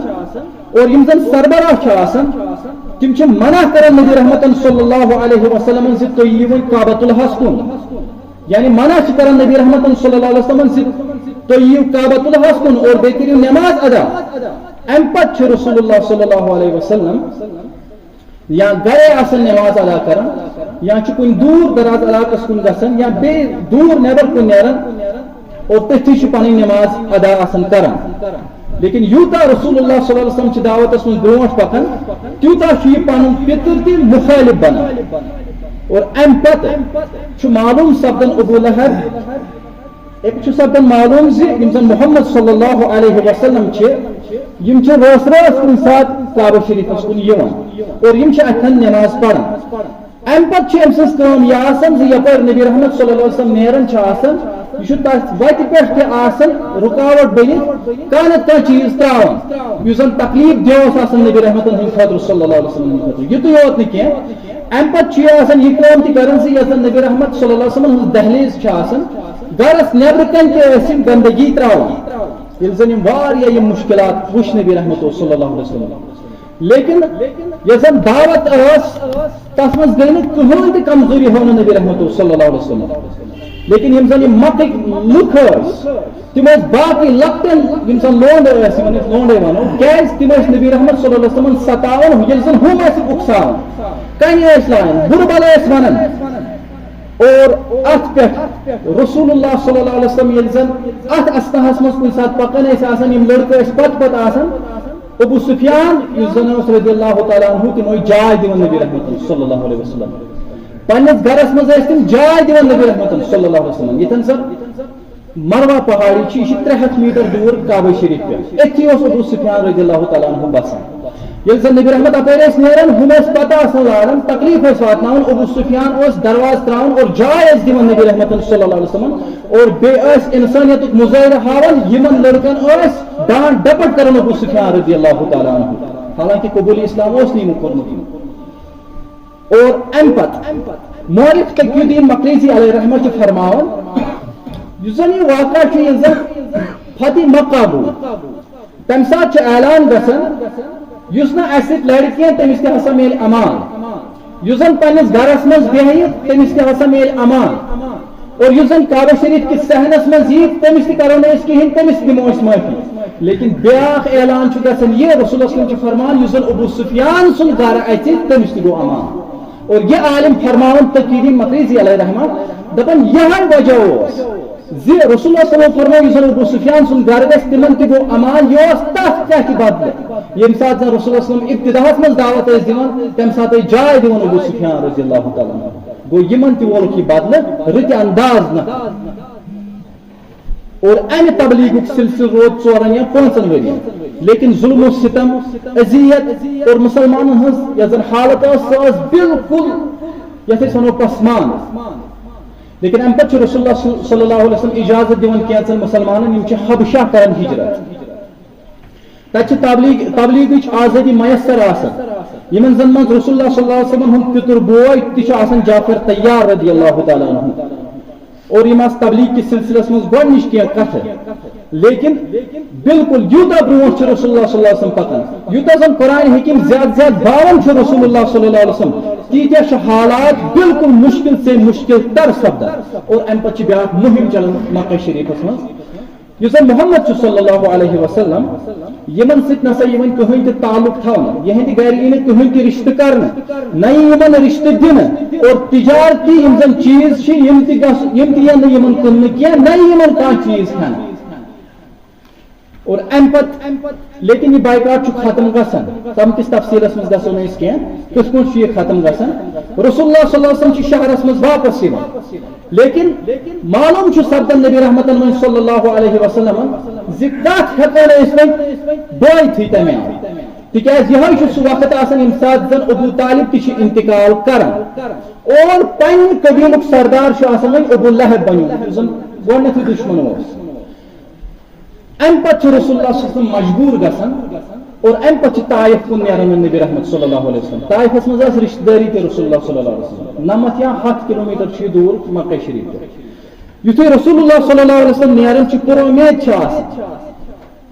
اور یِم زن سربراہ چھِ آسان، تِم چھِ منع کران نبی رحمتن صلی اللہ علیہ وسلمن زِ تُہۍ یِیِو وۄنۍ کعبۃ اللہس کُن۔ یعنی منع چھِ کران نبی رحمتن صلی اللہ علیہ وسلمن زِ تُہۍ یِیِو کعبۃ اللہس کُن اور بیٚیہِ کٔرِو نماز ادا۔ امہِ پتہٕ چھُ رسول اللہ صلی اللہ علیہ وسلم یا گرے آسان نماز ادا کران، یا چھُ کُنہِ دوٗر دراز علاقس کُن گژھان، یا بیٚیہِ دوٗر نٮ۪بر کُن نیران اور تٔتھی چھُ پنٕنۍ نماز ادا آسان کران۔ لیکن یوٗتاہ رسول اللہ صلی اللہ علیہ وسلم چھِ دعوتس منٛز برونٛٹھ پکان، تیوٗتاہ چھُ یہِ پنُن پِتُر تہِ مُخٲلِف بنان۔ اور امہِ پتہٕ چھُ معلوم سپدان ابو لہب، اَمہِ چھُ سپدان معلوم زِ یِم زن محمد صلی اللہ علیہ وسلم چھِ، یِم چھِ رٲژ رٲژ کُنہِ ساتہٕ کعبہ شریفس کُن یِوان اور یِم چھِ اتھن نماز پران۔ امہِ پتہٕ چھِ أمۍ سٕنٛز کٲم یہِ آسان زِ یپٲرۍ نبی رحمت صلی اللہ علیہ وسلم نیران چھِ آسان، یہِ چھُ تتھ وتہِ پٮ۪ٹھ تہِ آسان رُکاوٹ بٔنِتھ، کانٛہہ نتہٕ کانٛہہ چیٖز ترٛاوان، یُس زن تکلیف دہ اوس آسان نبی رحمتن ہٕنٛدِ خٲطرٕ صلی اللہ علیہ وسلم ہٕنٛدِ خٲطرٕ۔ یُتُے یوت نہٕ کینٛہہ، امہِ پتہٕ چھُ یہِ آسان یہِ کٲم تہِ کران زِ یۄس زن نبی رحمت صلی اللہ علیہ وسلم ہٕنٛز دہلیز چھِ آسان، گرس نٮ۪برٕ کنہِ تہِ ٲسۍ یِم گندگی ترٛاوان، ییٚلہِ زن یِم واریاہ یِم مُشکلات وٕچھ نبی رحمت صلی اللہ علیہ وسلم۔ لیکن یۄس زن دعوت ٲس، تتھ منٛز گٔے نہٕ کٕہٕنۍ تہِ کمزوری ہٲو نہٕ نبی رحمتو صلی اللہ علیہ وسلم۔ لیکن یِم زن یِم مکٕکۍ لُکھ ٲسۍ، تِم ٲسۍ باقٕے لۄکٹٮ۪ن، یِم زن لونڈٕ ٲسۍ، یِمن أسۍ لونڈے ونو، کیازِ تِم ٲسۍ نبی رحمت صلی اللہ علیہ وسلمن ستاوان، ییٚلہِ زن ہُم ٲسِکھ اُکساوان، کنہِ ٲسۍ لایان، بُرٕ بلا ٲسۍ ونان۔ اور اتھ پٮ۪ٹھ رسول اللہ صلی اللہ علیہ وسلم ییٚلہِ زن اتھ استاہس منٛز کُنہِ ساتہٕ پکان ٲسۍ آسان، یِم لڑکہٕ ٲسۍ پتہٕ پتہٕ آسان، ابو سفیان یُس زن اوس رضی اللہ تعالیٰ عنہ، تِم ٲسۍ جاے دِوان نبی رحمتن صلی اللہ علیہ وسلم۔ پننِس گرس منٛز ٲسۍ تِم جاے دِوان نبی رحمتن صلی اللہ علیہ وسلم۔ ییٚتٮ۪ن زن مروہ پہاڑی چھِ، یہِ چھِ ترٛےٚ ہتھ میٹر دوٗر کعبہ شریف پٮ۪ٹھ۔ أتھی اوس ابو سفیان رضی اللہ تعالیٰ عنہ بسان۔ ییٚلہِ زن نبی رحمت اپٲرۍ ٲسۍ نیران، ہُم ٲسۍ پتہ آسان لاران، تکلیف ٲسۍ واتناوان۔ ابو سفیان اوس دروازٕ تراوان اور جاے ٲسۍ دِوان نبی رحمتن صلی اللہ علیہ وسلم، اور بیٚیہِ ٲسۍ انسانیتُک مظٲہرٕ ہاوان۔ یِمن لڑکن ٲسۍ ڈانٹ ڈپٹ کران ابو سفیان رضی اللہ تعالیٰ عنہ، حالانکہ قبول اسلام اوس نہٕ یِمو کوٚرمُت۔ اور امہِ پتہٕ مورخ تقی الدین مقریزی علیہ رحمہ چھُ فرماوان، یُس زن یہِ واقعہ چھُ، ییٚلہِ زن فتح مکہ گوٚو، تمہِ ساتہٕ چھُ اعلان گژھان، یُس نہٕ اسہِ سۭتۍ لڑِ کینٛہہ، تٔمِس تہِ ہسا میلہِ امان۔ یُس زن پننِس گرس منٛز بیٚہہِ، تٔمِس تہِ ہسا میلہِ امان۔ اور یُس زن کعبہ شریف کِس صحنس منٛز یی، تٔمِس تہِ کرو نہٕ أسۍ کِہینۍ، تٔمِس تہِ دِمو أسۍ معٲفی۔ لیکن بیاکھ اعلان چھُ گژھان یہِ، رسول اللہ صلی اللہ علیہ وسلم چھُ فرمان، یُس زن ابو سفیان سُنٛد گرٕ اژِ، تٔمِس تہِ گوٚو امان۔ اور یہِ عالم فرماوان تقی الدین مقریزی علیہ رحمہ، دپان یہے وجہ اوس زِ رسول اللہ صلی اللہ علیہ وسلم فرموو، یُس زن ابو سفیان سُنٛد گرٕ گژھِ، تِمن تہِ گوٚو امان۔ یہِ اوس تتھ کیٛاہ تہِ بدلہٕ، ییٚمہِ ساتہٕ زن رسول اللہ صلی اللہ علیہ وسلم ابتداہس منٛز دعوت ٲسۍ دِوان، تمہِ ساتہٕ ٲسۍ جاے دِوان ابو سفیان رضی اللہ تعالیٰ عنہ۔ گوٚو یِمن تہِ وولُکھ یہِ بدلہٕ، رٕتہِ انداز نہٕ۔ اور امہِ تبلیغُک سلسلہٕ روٗد ژورن یا پانٛژن ؤرین، لیکن ظلم و ستم، اذیت اور مسلمانن ہٕنٛز یۄس زن حالت ٲس، سۄ ٲس بالکل یتھ أسۍ ونو پسماندٕ۔ لیکن امہِ پتہٕ چھُ رسول اللہ صلی اللہ علیہ وسلم اجازت دِوان کینٛژن مسلمانن، یِم چھِ حبشہ کران ہجرت۔ تتہِ چھِ تبلیغ، تبلیغٕچ آزٲدی میسر آسان۔ یِمن زن منٛز رسول اللہ صلی اللہ علیہ وسلم ہُنٛد پِتُر بوے تہِ چھُ آسان جعفر طیار رضی اللہ تعالیٰ عنہ۔ اور یِم آسہٕ تبلیغ کِس سلسلس منٛز گۄڈٕنِچ کینٛہہ کتھٕ۔ لیکن بالکل یوٗتاہ برونٛٹھ چھُ رسول اللہ صلی اللہ علیہ وسلم پکان، یوٗتاہ زن قرآن حکیم زیادٕ زیادٕ باوان چھُ رسول اللہ صلی اللہ علیہ وسلم، تیٖتیٛاہ چھِ حالات بالکل مشکل سے مشکل تر سپدان۔ اور امہِ پتہٕ چھِ بیاکھ مُہِم چلان مکہ شریفس منٛز۔ یُس زن محمد چھُ صلی اللہ علیہ وسلم، یِمن سۭتۍ نسا یِوان کٕہٕنۍ تہِ تعلق تھاونہٕ، یِہنٛدِ گرِ یی نہٕ کٕہٕنۍ تہِ رشتہٕ کرنہٕ، نہ یی یِمن رشتہٕ دِنہٕ، اور تجارتی یِم زن چیٖز چھِ، یِم تہِ گژھ-، یِم تہِ یِن نہٕ یِمن کٕننہٕ کینٛہہ، نہ یی یِمن کانٛہہ چیٖز ہٮ۪نہٕ۔ اور امہِ پتہٕ، لیکن یہِ بایکاٹ چھُ ختم گژھان، تَمہِ کِس تفصیٖلس منٛز گژھو نہٕ أسۍ کینٛہہ، کِتھ پٲٹھۍ چھُ یہِ ختم گژھان۔ رسول اللہ صلی اللہ علیہ وسلم چھُ شہرس منٛز واپس یِوان۔ لیکن معلوم چھُ سپدان نبی رحمتن وۄنۍ صلی اللہ علیہ وسلم زِ کتھ ہٮ۪کو نہٕ أسۍ وۄنۍ بٲیتھٕے تمہِ آیہِ، تِکیازِ یِہوٚے چھُ سُہ وقت آسان ییٚمہِ ساتہٕ زن ابو طالب تہِ چھُ انتقال کران اور پننہِ قبیلُک سردار چھُ آسان وۄنۍ ابو لہب بنیومُت، یُس زن گۄڈنیتھٕے دُشمن اوس۔ امہِ پتہٕ چھُ رسول اللہ صلی اللہ علیہ وسلم مجبوٗر گژھان اور امہِ پتہٕ چھِ طائف کُن نیران نبی رحمت صلی اللہ علیہ وسلم۔ طائفس منٛز ٲس رشتہٕ دٲری تہِ رسول اللہ صلی اللہ علیہ وسلم، نمتھ یا ہتھ کلوٗمیٹر چھُ یہِ دوٗر مکہ شریف پٮ۪ٹھ۔ یُتھُے رسول اللہ صلی اللہ علیہ وسلم نیران چھُ، پُر اُمید چھِ آسان،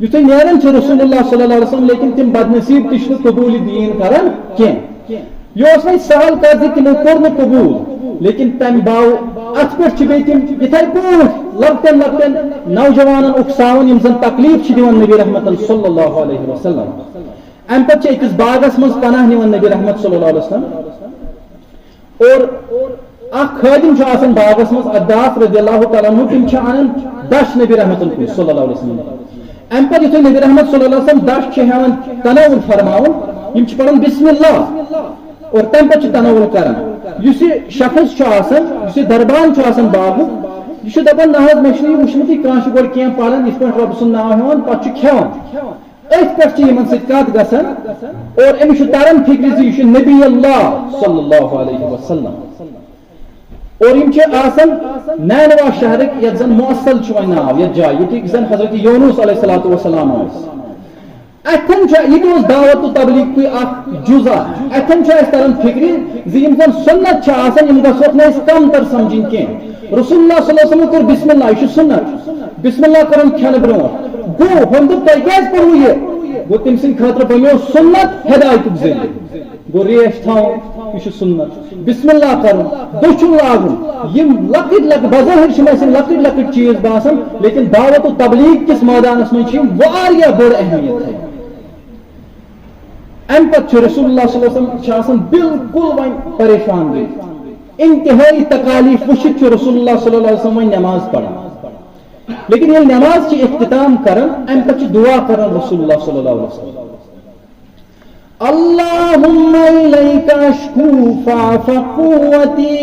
یُتھُے نیران چھِ رسول اللہ صلی اللہ علیہ وسلم، لیکن تِم بدنصیب تہِ چھِنہٕ قبوٗل دیٖن کران کینٛہہ۔ یہِ اوس وۄنۍ سہل کتھ زِ تِمو کوٚر نہٕ قبوٗل، لیکن تمہِ باو-، اتھ پٮ۪ٹھ چھِ بیٚیہِ تِم یِتھے پٲٹھۍ لۄکٹٮ۪ن لۄکٹٮ۪ن نوجوانن اُکساوان، یِم زن تکلیف چھِ دِوان نبی رحمتن صلی اللہ علیہ وسلم۔ امہِ پتہٕ چھِ أکِس باغس منٛز پناہ نِوان نبی رحمت صلی اللہ علیہ وسلم، اور اکھ خٲدِم چھُ آسان باغس منٛز، عداس رضی اللہ تعالیٰ عنہ، تِم چھِ انان دچھ نبی رحمتن کُن صلی اللہ علیہ وسلم۔ امہِ پتہٕ یُتھُے نبی رحمت صلی اللہ علیہ وسلم دچھ چھِ ہٮ۪وان تناوُل فرماوُن، یِم چھِ پران بسم اللہ اور تمہِ پتہٕ چھِ تناوُل کران۔ یُس یہِ شخص چھُ آسان، یُس یہِ دربان چھُ آسان باغُک، یہِ چھُ دپان، نہ حظ، مےٚ چھُنہٕ یہِ وُچھمُتٕے، کانٛہہ چھُ گۄڈٕ کینٛہہ پران، یِتھ پٲٹھۍ رۄبہٕ سُنٛد ناو ہٮ۪وان، پتہٕ چھُ کھٮ۪وان۔ أتھۍ پٮ۪ٹھ چھِ یِمن سۭتۍ کتھ گژھان اور أمِس چھُ تران فکرِ زِ یہِ چھُ نبی اللہ صلی اللہ علیہ وسلم۔ اور یِم چھِ آسان نینوا شہرٕکۍ، یتھ زن موصل چھُ وۄنۍ ناو، یتھ جایہِ، ییٚتہِ زن حضرت یونس علیہ الصلوۃ والسلام ٲسۍ۔ اتھن چھُ، یہِ تہِ اوس دعوت و تبلیغ کُے اکھ جزا۔ اتھن چھُ اسہِ تران فکرِ زِ یِم زن سنت چھِ آسان، یِم گژھوکھ نہٕ أسۍ کم تر سمجھٕنۍ کینٛہہ۔ رسول اللہ صلی اللہ علیہ وسلم کوٚر بسم اللہ، یہِ چھُ سنت۔ بسم اللہ کوٚرُن کھٮ۪نہٕ برونٛٹھ۔ گوٚو، ہُمۍ دوٚپ، تۄہہِ کیازِ پوٚروٕ یہِ؟ گوٚو تٔمۍ سٕنٛدِ خٲطرٕ بنیو سُنت ہدایتُک ذٔریعہٕ۔ گوٚو ریش تھاوُن، یہِ چھُ سُنت۔ بسم اللہ کرُن، دٔچھُن لاگُن، یِم لۄکٕٹۍ لۄکٕٹۍ، بظٲہِر چھِ مےٚ یِم لۄکٕٹۍ لۄکٕٹۍ چیٖز باسان، لیکن دعوت و تبلیغ کِس مٲدانس منٛز چھِ یِم واریاہ بٔڑ اہمیت تھاوان۔ اَمہِ پتہٕ چھُ رسول اللہ صلی اللہ علیہ وسلم چھِ آسان بالکل وۄنۍ پریشان گٔمٕتۍ، انتہٲئی تکالیف وٕچھِتھ چھُ رسول اللہ صلی اللہ علیہ وسلم وۄنۍ نماز پران۔ لیکن ییٚلہِ نماز چھِ اختتام کران، اَمہِ پتہٕ چھِ دعا کران رسول اللہ صلی اللہ علیہ وسلم، اللهم إليك أشكو ضعف قوتي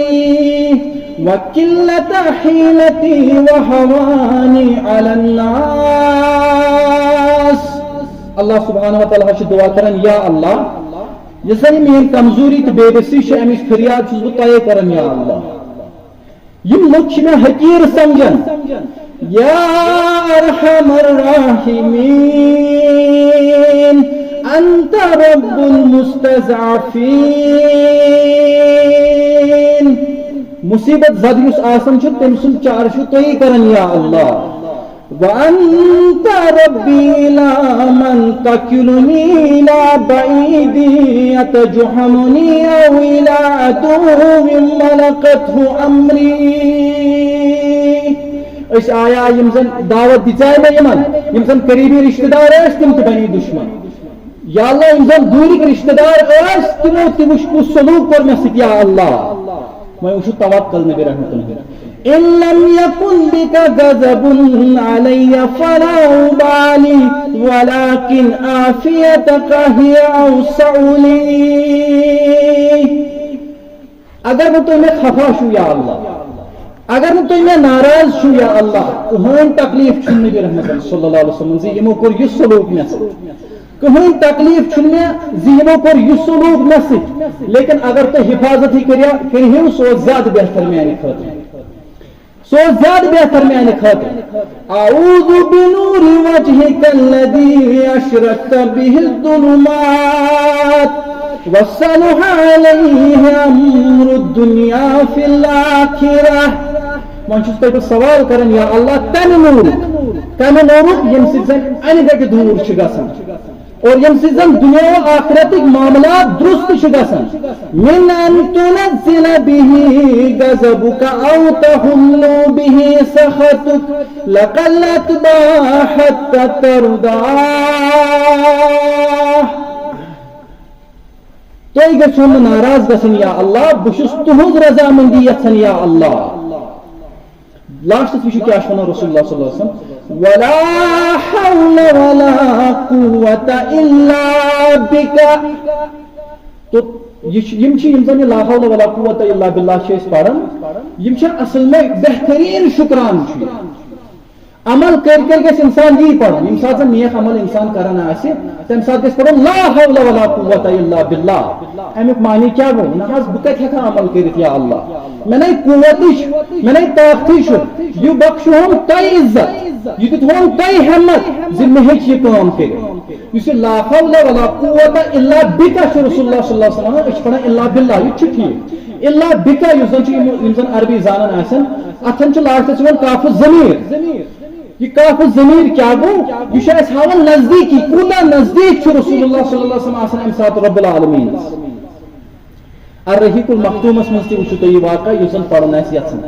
وقلة حيلتي وهواني على الناس۔ اللہ سبحانہ و تعالیٰ چھِ دعا کران، یا اللہ، یۄس زن میٲنۍ کمزوری تہٕ بے بسی چھِ، امِچ فریاد چھُس بہٕ تۄہے کران، یا اللہ۔ یِم لُکھ چھِ مےٚ حقیٖر سمجھان۔ یا ارحم الراحمین، انت رب المستضعفین۔ مصیبت زد یُس آسان چھُ، تٔمۍ سُنٛد چارٕ چھُ تُہی کران، یا اللہ۔ وأنت ربي، لا من تكلني إلى بعيد يتجهمني أو إلى عدو ملكته أمري۔ أسۍ آیا یِم زن دعوت دِژے مےٚ یِمن، یِم زن قریبی رشتہٕ دار ٲسۍ، تِم تہِ بنے دشمن۔ یا اللہ، یِم زن دوٗرِکۍ رشتہٕ دار ٲسۍ، تِمو تہِ وٕچھ کُس سلوک کوٚر مےٚ سۭتۍ، یا اللہ۔ وۄنۍ وٕچھِو توکل نبی رحمتُن۔ إن لم يكن بك غضب علي فلا أبالي، ولكن عافيتك هي أوسع لي۔ اگر نہٕ تُہۍ مےٚ خفا چھِو یا اللہ، اگر نہٕ تُہۍ مےٚ ناراض چھِو یا اللہ، کٕہٕنۍ تکلیف چھُنہٕ نبی رحمتُن صلی اللہ علیہ وسلم زِ یِمو کوٚر یہِ سلوک مےٚ سۭتۍ۔ کٕہٕنۍ تکلیف چھُنہٕ مےٚ زِ یِمو کوٚر یہِ سلوک مےٚ سۭتۍ، لیکن اگر تُہۍ حفاظتٕے کٔرِو، کٔرِہِو، سُہ اوس زیادٕ بہتر میانہِ خٲطرٕ۔ سُہ اوس زیادٕ بہتر میانہِ خٲطرٕ۔ أعوذ بنور وجهك الذي أشرقت به الظلمات وصلح عليه أمر الدنيا في الآخرة۔ وۄنۍ چھُس تۄہہِ بہٕ سوال کران، یا اللہ، تمہِ نوٗرُک، تمہِ نوٗرُک، ییٚمہِ سۭتۍ زن انہِ گٹہِ دوٗر چھِ گژھان۔ اور ییٚمہِ سۭتۍ زن دُنیا و آخرتٕکۍ معاملات درست چھِ گژھان۔ من أن تنزل به غضبك أو تحل به سخطك، لقلت ما حتى ترضى۔ تُہۍ گٔژھِو نہٕ ناراض گژھٕنۍ یا اللہ، بہٕ چھُس تُہٕنٛز رضامندی یژھان یا اللہ۔ لاسٹس وٕچھِو کیٛاہ چھُ وَنان رسول اللہ صلی اللہ علیہ وسلم، ولا حول ولا قوة إلا بك۔ تو یہِ چھِ، یِم چھِ، یِم زَن یہِ لا حول ولا قوة إلا بالله چھِ أسۍ پَران، یِم چھِ اَصٕل میں بہتریٖن شُکران چھُ یہِ۔ عمل کٔرۍ کٔرۍ گژھِ اِنسان یی پَرُن، ییٚمہِ ساتہٕ زَن نیک عمل اِنسان کَران آسہِ، تَمہِ ساتہٕ گژھِ پَرُن لا حول ولا قوة إلا بالله۔ اَمیُک معنی کیٛاہ گوٚو؟ نہ حظ، بہٕ کَتہِ ہٮ۪کہٕ عمل کٔرِتھ یا اللہ؟ مےٚ نے قوتٕے چھُ، مےٚ نے طاقتٕے چھُ۔ یہِ بخشُہوم تۄہہِ عزت، یہِ دیُتہوم تۄہہِ ہٮ۪مت زِ مےٚ ہیٚچھ یہِ کٲم کٔرِتھ۔ یُس یہِ لا حول ولا قوة إلا بك چھُ رسول اللہ صلی اللہ علیہ وسلم، أسۍ چھِ پران إلا بالله، یہِ تہِ چھُ ٹھیٖک۔ إلا بك یُس زن چھُ، یِم، یِم زن عربی زانان آسن، اتھن چھُ لاسٹس یِوان کاف الضمیر۔ یہِ کاف الضمیر کیٛاہ گوٚو؟ یہِ چھُ اَسہِ ہاوان نزدیٖکی، کوٗتاہ نزدیٖک چھُ رسول اللہ صلی اللہ علیہ وسلم آسان اَمہِ ساتہٕ رب العالمینس۔ الرحیق المختومس منٛز تہِ وٕچھِو تُہۍ یہِ واقعہ، یُس زن پرُن آسہِ یژھان۔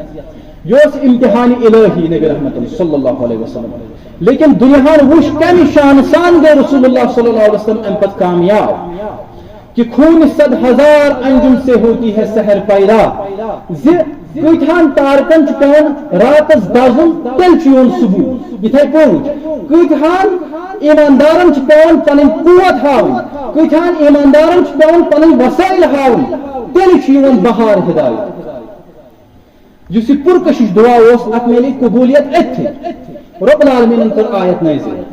یہِ اوس امتحان الہی نبی رحمت صلی اللہ علیہ وسلم۔ لیکن دُنیاہن وٕچھ کمہِ شانہٕ سان گٔے رسول اللہ صلی اللہ علیہ وسلم امہِ پتہٕ کامیاب۔ کہ خون صد ہزار انجم سے ہوتی ہے سحر پیدا۔ زِ کۭتہن تارکن چھُ پٮ۪وان راتس دزُن، تیٚلہِ چھُ یِوان صبح۔ یِتھے پٲٹھۍ کۭتہن ایماندارن چھِ پٮ۪وان پنٕنۍ قوت ہاوٕنۍ، کۭتہن ایماندارن چھِ پٮ۪وان پنٕنۍ وسٲیل ہاوٕنۍ، تیٚلہِ چھُ یِوان بہار ہدایت۔ یُس یہِ پُرکشش دعا اوس، اتھ میلے قبولیت أتھی۔ رب العالمینن کٔر آیت نازل،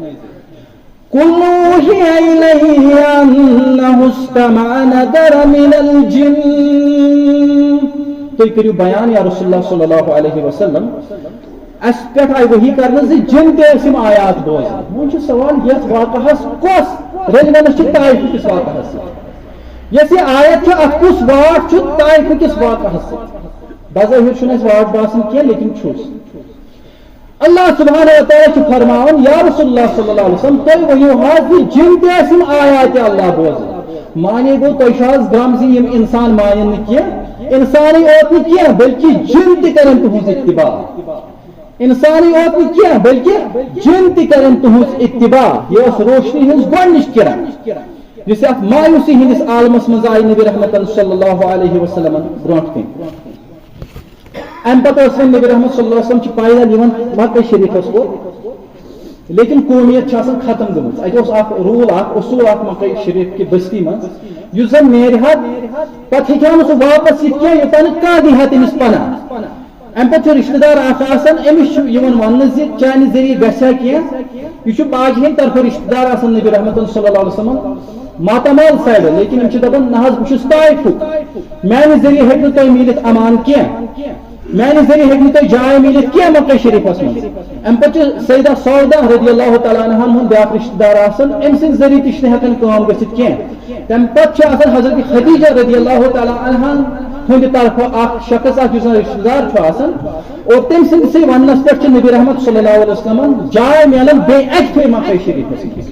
قل أوحي إلي أنه استمع نفر من الجن۔ تُہۍ کٔرِو بیان یا رسول اللہ صلی اللہ علیہ وسلم، اَسہِ پٮ۪ٹھ آیہِ وحی کرنہٕ زِ جِن تہِ ٲسۍ یِم آیات بوزان۔ وۄنۍ چھُ سوال، یتھ واقعس کۄس relevance چھِ طائف کِس واقعس سۭتۍ؟ یۄس یہِ آیت چھِ، اتھ کُس واٹھ چھُ طائف کِس واقعس سۭتۍ؟ بظٲہِر چھُنہٕ اَسہِ واٹھ باسان کینٛہہ، لیکن چھُس۔ اللہ سبحانہ و تعالیٰ چھُ فرماوان، یا رسول اللہ صلی اللہ علیہ وسلم، تُہۍ ؤنِو حظ زِ جِن تہِ ٲسۍ یِم آیاتِ اللہ بوزان۔ معنی گوٚو، تُہۍ چھِو حظ درٛامژٕ یِم اِنسان مانن نہٕ کینٛہہ، اِنسانٕے یوت نہٕ کینٛہہ، بلکہِ جِن تہِ کرن تُہٕنٛز اتباع۔ اِنسانٕے یوت نہٕ کینٛہہ، بلکہِ جِن تہِ کرن تُہٕنٛز اتباع۔ یہِ ٲس روشنی ہٕنٛز گۄڈٕنِچ کرن، یُس یتھ مایوسی ہٕنٛدِس عالمس منٛز آیہِ نبی رحمتن صلی اللہ علیہ وسلمن برونٛٹھ کنہِ۔ امہِ پتہٕ ٲسۍ وۄنۍ نبی رحمت صلی اللہ علیہ وسلم چھِ پیدل یِوان مکہ شریفس کُن، لیکن قومیت چھِ آسان ختم گٔمٕژ۔ اتہِ اوس اکھ روٗل، اکھ اصوٗل اکھ مکہ شریف کہِ بستی منٛز، یُس زن نیرِ ہا، پتہٕ ہیٚکہِ ہا نہٕ سُہ واپس یِتھ کینٛہہ، یوٚتام نہٕ کانٛہہ دی ہا تٔمِس پناہ۔ امہِ پتہٕ چھُ رشتہٕ دار اکھ آسان، أمِس چھُ یِوان وننہٕ زِ چانہِ ذٔریعہٕ گژھِ ہا کینٛہہ۔ یہِ چھُ باقین طرفہٕ رشتہٕ دار آسان نبی رحمتن صلی اللہ علیہ وسلم ماتامال سایڈٕ، لیکن یِم چھِ دپان، نہ حظ، بہٕ چھُس طائفُک، میانہِ ذٔریعہٕ ہیٚکہِ نہٕ تۄہہِ میٖلِتھ امان کینٛہہ، میانہِ ذٔریعہٕ ہیٚکہِ نہٕ تۄہہِ جاے میٖلِتھ کینٛہہ مکہ شریفس منٛز۔ امہِ پتہٕ چھُ سیدہ سودا رضی اللہ تعالیٰ عنہن ہُنٛد بیاکھ رشتہٕ دار آسان، أمۍ سٕنٛدِ ذٔریعہٕ تہِ چھُنہٕ ہٮ۪کان کٲم گٔژھِتھ کینٛہہ۔ تمہِ پتہٕ چھِ آسان حضرت خدیجہ رضی اللہ تعالیٰ عنہا ہٕنٛدِ طرفہٕ اکھ شخص اکھ، یُس زن رشتہٕ دار چھُ آسان، اور تٔمۍ سٕنٛدسٕے وننس پٮ۪ٹھ چھِ نبی رحمت صلی اللہ علیہ وسلمن جاے میلان بیٚیہِ اکہِ پھِرِ مکہ شریفس منٛز۔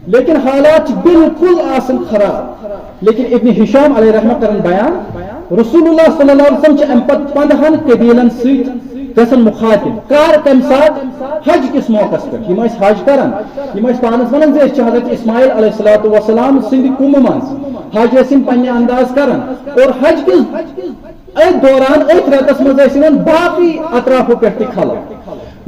لیکن حالات چھِ بالکل آسان خراب۔ لیکن ابن ہشام علیہ رحمہ کران بیان، رسول اللہ صلی اللہ علیہ وسلم چھِ امہِ پتہٕ پندہن قبیلن سۭتۍ گژھان مخاطب۔ کر؟ کمہِ ساتہٕ؟ حج کِس موقعس پٮ۪ٹھ۔ یِم ٲسۍ حج کران، یِم ٲسۍ پانس ونان زِ أسۍ چھِ حضرت اسماعیل علیہ الصلوۃ والسلام سٕنٛدِ کُمہٕ منٛز۔ حج ٲسۍ یِم پننہِ انداز کران۔ اور حج کِس أتھۍ دوران، أتھۍ رٮ۪تس منٛز ٲسۍ یِوان باقٕے اطرافو پٮ۪ٹھ تہِ خلق۔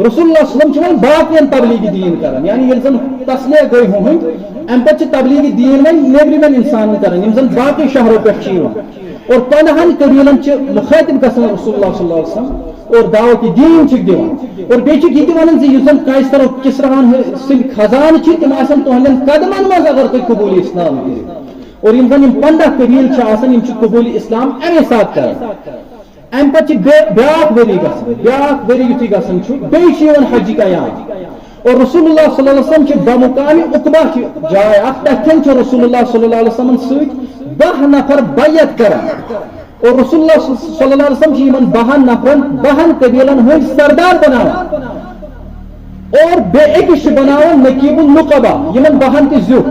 رسول اللہ صلی اللہ علیہ وسلم چھِ وۄنۍ باقین تبلیغ دین کران، یعنی ییٚلہِ زن تسلیہ گٔے ہُہٕنٛدۍ، امہِ پتہٕ چھِ تبلیغ دین وۄنۍ نیبرِمٮ۪ن انسانن کران، یِم زن باقٕے شہرو پٮ۪ٹھ چھِ یِوان۔ اور پندہن قبیلن چھِ مخاطب گژھان رسول اللہ صلی اللہ علیہ وسلم اور دعوت دین چھِکھ دِوان۔ اور بیٚیہِ چھِکھ یہِ تہِ ونان زِ یُس زن قیصر و کسراہن سٕنٛدۍ خزانہٕ چھِ، تِم آسن تُہنٛدٮ۪ن قدمن منٛز اگر تُہۍ قبول اسلام کٔرِو۔ اور یِم زن یِم پندہ قبیل چھِ آسان، یِم چھِ قبول اسلام امے ساتہٕ کران۔ امہِ پتہٕ چھِ بے-، بیٛاکھ ؤری گژھان، بیٛاکھ ؤری یُتھُے گژھان چھُ، بیٚیہِ چھِ یِوان حجٕکۍ ایام۔ اور رسول اللہ صلی اللہ علیہ وسلم چھِ بمقام عقبہ چھِ جاے اکھ، تتھٮ۪ن چھُ رسول اللہ صلی اللہ علیہ وسلمن سۭتۍ باہ نفر بیعت کران۔ اور رسول اللہ صلی اللہ علیہ وسلم چھِ یِمن باہن نفرن، باہن قبیلن ہٕنٛدۍ سردار بناوان۔ اور بیٚیہِ أکِس چھِ بناوان نقیب النقبہ، یِمن باہن تہِ زیُٹھ۔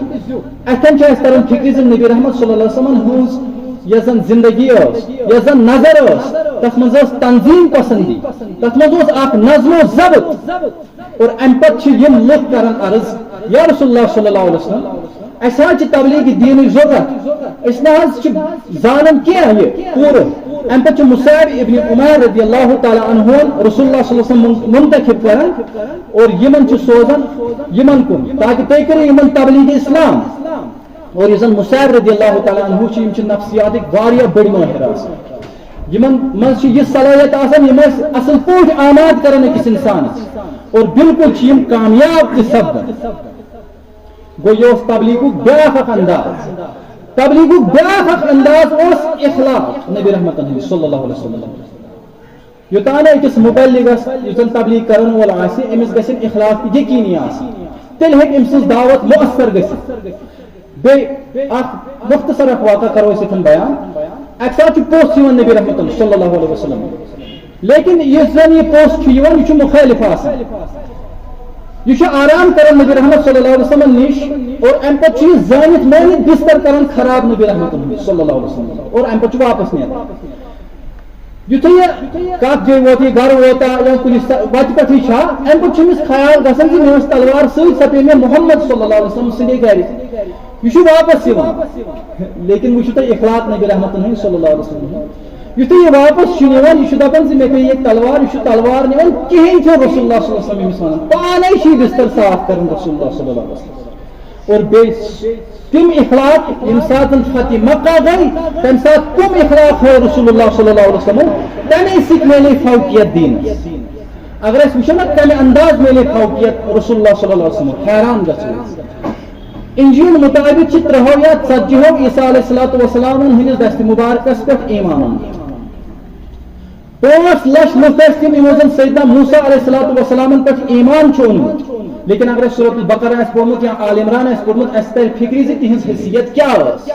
اتھٮ۪ن چھِ اَسہِ تران فکرِ زِ نبی رحمت صلی اللہ علیہ وسلمن ہٕنٛز یۄس زن زندگی ٲس، یۄس زن نظر ٲس، تتھ منٛز ٲس تنظیم پسندی، تتھ منٛز اوس اکھ نظم و ضبط۔ اور امہِ پتہٕ چھِ یِم لُکھ کران عرض، یا رسول اللہ صلی اللہ علیہ وسلم، اسہِ حظ چھِ تبلیغ دینٕچ ضرورت، أسۍ نہ حظ چھِ زانان کینٛہہ یہِ پوٗرٕ۔ امہِ پتہٕ چھُ مصعب ابن عمیر رضی اللہ تعالیٰ عنہ رسول اللہ صلی اللہ علیہ وسلم منتخب کران اور یِمن چھُ سوزان یِمن کُن، تاکہِ تُہۍ کٔرِو یِمن تبلیغ اسلام۔ اور یُس زن مصعب رضی اللہ تعالیٰ عنہ چھُ، یِم چھِ نفسیاتٕکۍ واریاہ بٔڑۍ مٲہر آسان۔ یِمن منٛز چھِ یہِ صلٲحیت آسان، یِم ٲسۍ اصل پٲٹھۍ آماد کران أکِس انسانس، اور بالکل چھِ یِم کامیاب تہِ سپدان۔ گوٚو، یہِ اوس تبلیغُک بیٛاکھ اکھ انداز۔ تبلیغُک بیٛاکھ اکھ انداز اوس اخلاق نبی رحمتن ہُنٛد صلی اللہ علیہ وسلم۔ یوٚتام نہٕ أکِس مبلغس، یُس زن تبلیغ کرن وول آسہِ، أمِس گژھن اخلاق تہِ یقینی آسٕنۍ، تیٚلہِ ہیٚکہِ أمۍ سٕنٛز دعوت مؤثر گٔژھِتھ۔ بیٚیہِ اکھ مختصر اکھ واقعہ کرو أسۍ ییٚتٮ۪ن بیان۔ اکہِ ساتہٕ چھُ پوٚژھ یِوان نبی رحمتن صلی اللہ علیہ وسلم، لیکن یُس زن یہِ پوٚژھ چھُ یِوان، یہِ چھُ مخالف آسان۔ یہِ چھُ آرام کران نبی رحمت صلی اللہ علیہ وسلم نِش، اور امہِ پتہٕ چھُ یہِ زٲنِتھ مٲنِتھ بستر کران خراب نبی رحمتن ہُنٛد صلی اللہ علیہ وسلم، اور امہِ پتہٕ چھُ واپس نیران۔ یُتھُے یہِ کتھ جایہِ ووت، یہِ گرٕ ووتا یا کُنہِ سا-، وتہِ پٮ۪ٹھٕے چھا، امہِ پتہٕ چھُ أمِس خیال گژھان زِ مےٚ ٲس تلوار سۭتۍ، سۄ پیٚیہِ مےٚ محمد صلی اللہ علیہ وسلم سٕنٛدے گرِ۔ یہِ چھُ واپس یِوان۔ لیکن وٕچھِو تُہۍ اخلاق نبی رحمتن ہٕنٛدۍ صلی اللہ علیہ وسلم۔ یُتھُے یہِ واپس چھُ نِوان، یہِ چھُ دپان زِ مےٚ پیٚیہِ ییٚتہِ تلوار، یہِ چھُ تلوار نِوان، کِہیٖنۍ چھُنہٕ رسول اللہ صلی اللہ علیہ وسلم أمِس ونان۔ پانے چھُ یہِ بستر صاف کران رسول اللہ صلی اللہ علیہ وسلم۔ اور بیٚیہِ تِم اخلاق، ییٚمہِ ساتہٕ فتح مکہ گٔے، تَمہِ ساتہٕ کٕم اخلاق ہٲو رسول اللہ صلی اللہ علیہ وسلم، تَمے سۭتۍ میلے فوقیت دیٖنَس۔ اگر أسۍ وٕچھو نا، کَمہِ انداز میلے فوقیت رسول اللہ صلی اللہ علیہ وسلم، حیران گژھو۔ انجیل مطابق چھِ ترٛہو یا ژتجی ہو عیسیٰ علیہ الصلوۃ والسلام ہٕنٛدِس دستِ مبارکس پٮ۪ٹھ ایمان اوٚنمُت۔ پانٛژھ لچھ لُکھ ٲسۍ تِم، یِمو زن سیدنا موسیٰ علیہ الصلوۃ والسلامن پٮ۪ٹھ ایمان چھُ اوٚنمُت۔ لیکن اگر أسۍ سورۃ البقرہ آسہِ پوٚرمُت یا آل عمران آسہِ پوٚرمُت، اَسہِ ترِ فِکرِ زِ تِہنٛز حیثیت کیٛاہ ٲس۔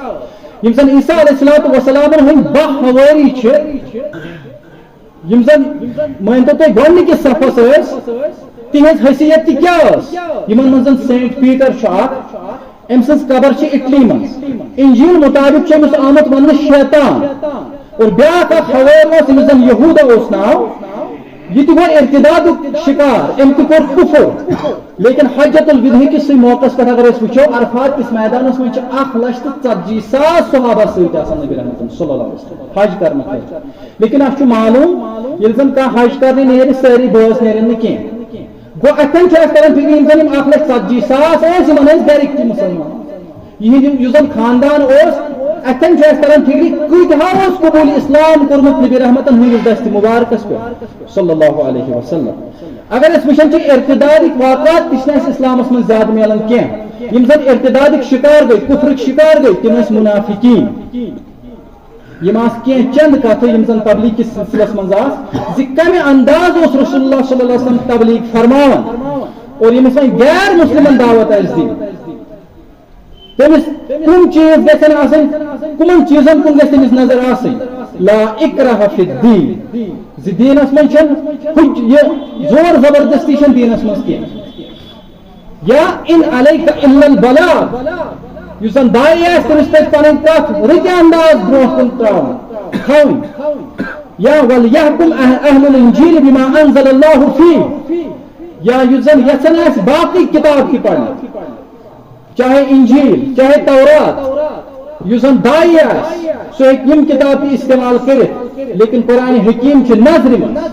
یِم زن عیسیٰ علیہ الصلوۃ والسلامن ہٕنٛدۍ باہ حوٲری چھِ، یِم زن مٲنۍ تو تُہۍ گۄڈٕنِکِس صفس ٲسۍ، تِہنٛز حیثیت تہِ کیٛاہ ٲس؟ یِمن منٛز زن سینٹ پیٹر چھُ اکھ، أمۍ سٕنٛز قبر چھِ اٹلی منٛز۔ انجیل مطابق چھُ أمِس آمُت وننہٕ شیطان۔ اور بیٛاکھ اکھ حوٲر اوس، ییٚمِس زن یہودا اوس ناو، یہِ تہِ گوٚو ارتدادُک شکار، أمۍ تہِ کوٚر کفر۔ لیکن حجۃ الوداع کِسٕے موقعس پٮ۪ٹھ اگر أسۍ وٕچھو، عرفات کِس میدانس منٛز چھِ اکھ لچھ تہٕ ژتجی ساس صحابہ سۭتۍ آسان نبی رحمتن صلی اللہ علیہ وسلم حج کرنہٕ خٲطرٕ۔ لیکن اَسہِ چھُ معلوم، ییٚلہِ زن کانٛہہ حج کرنہِ نیرِ، سٲری بٲژ نیرن نہٕ کینٛہہ۔ گوٚو، اتٮ۪ن چھُ اَسہِ تران فِکرِ، یِم زن یِم اکھ لچھ ژتجی ساس ٲسۍ، یِمن ٲسۍ گرِکۍ تہِ مُسلمان۔ یِہنٛد یُس زن خاندان اوس، اتٮ۪ن چھُ اَسہِ تران فِکرِ، کۭتِہو اوس قبول اسلام کوٚرمُت نبی رحمتن ہٕنٛدِس دستِ مبارکس پٮ۪ٹھ، صلی اللہ علیہ وسلم۔ اگر أسۍ وٕچھان چھِ، ارتدادٕکۍ واقعات تہِ چھِنہٕ اَسہِ اسلامس منٛز زیادٕ میلان کینٛہہ۔ یِم زن ارتدادٕکۍ شکار گٔے، کفرٕکۍ شکار گٔے، تِم ٲسۍ منافقین۔ یِم آسہٕ کینٛہہ چند کتھٕ، یِم زن تبلیغ کِس سلسلس منٛز آسہٕ، زِ کمہِ انداز اوس رسول اللہ صلی اللہ علیہ وسلم تبلیغ فرماوان اور ییٚمِس وۄنۍ غیر مسلمن دعوت آسہِ دِنۍ، تٔمِس کم چیٖز گژھن آسٕنۍ، کمن چیٖزن کُن گژھِ تٔمِس نظر آسٕنۍ؟ لا اکراہ فی الدین، زِ دیٖنس منٛز چھنہٕ حج-، یہِ زور زبردستی چھنہٕ دیٖنس منٛز کینٛہہ۔ یا ان علیک الا البلاغ، یُس زن داعی آسہِ، تٔمِس پزِ پنٕنۍ کتھ رٕتہِ انداز برونٛہہ کُن تراوٕنۍ، تھاوٕنۍ۔ یا ولیحکم اہ-، اہل الانجیل بما انزل اللہ فیہ، یا یُس زن یژھان آسہِ باقٕے کتاب تہِ پرنہِ، چاہے انجیل، چاہے تورات، یُس زن داعی آسہِ، سُہ ہیٚکہِ یِم کتاب تہِ استعمال کٔرِتھ، لیکن قرآن حکیم چھِ نظرِ منٛز۔